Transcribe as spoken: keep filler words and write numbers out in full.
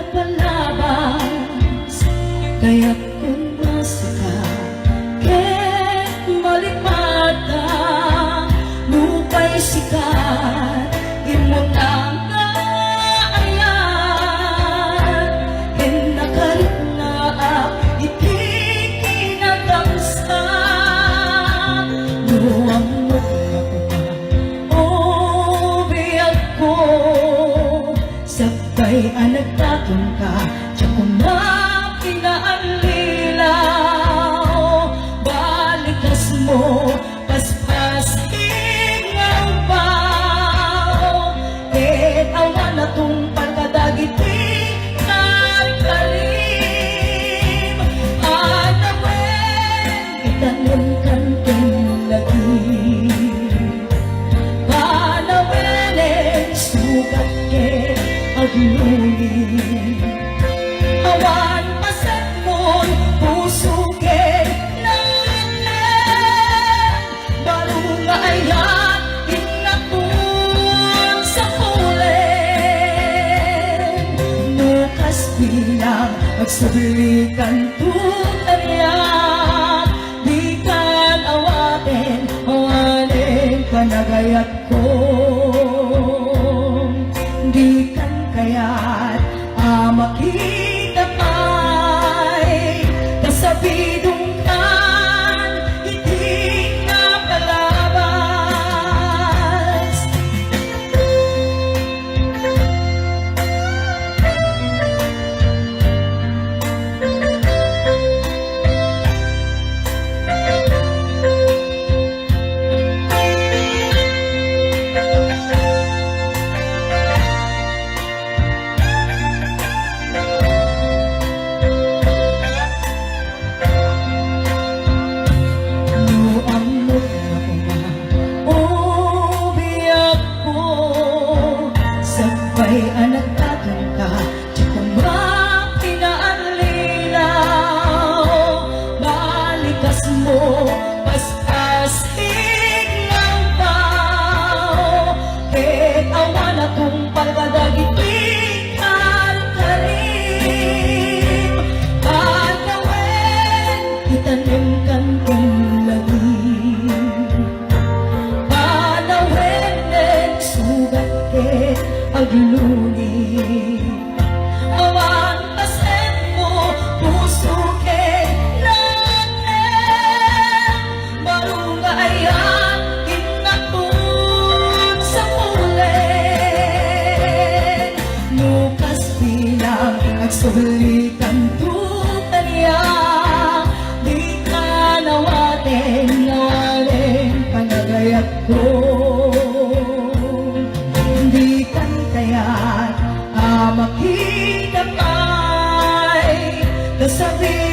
Palabas, kayat kun masika, ket malipata, nupay sikat, immutan nga ayat, ken nakariknaak iti kinadamsa. No ammok nga koma, o biagko, sakbay a nagtatumka, diak koma pinaanlilaw. Balikasmo, paspasig nga umpaw, ket awan a tungpal kadagiti karkarim. Panawen, itanem kan ken lagi. Panawenen sugat ket agluli. Awan pasetmon puso ken nanem. Baro nga ayat, innakon sapulen. No kas bilang, agsubli kanto kaniak, dikan awaten, awanen panagayatko. Dikan kayat a makita pay, kasabidongkan iti napalabas. No ammok nga koma, o biagko, sakbay a nagtatumka, diak koma pinaanlilaw. Balikasmo, paspasig nga umpaw, ket awan a tungpal kadagiti karkarim. Panawen, itanem kan ken lagi. Panawenen sugat ket agluli. Awan pasetmo, puso ket nanem. Baro nga ayat, innakon sapulen. No kas bilang, agsubli kanto kaniak, dikan awaten, awanen panagayatko. Dikan kayat a makita pay, kasabit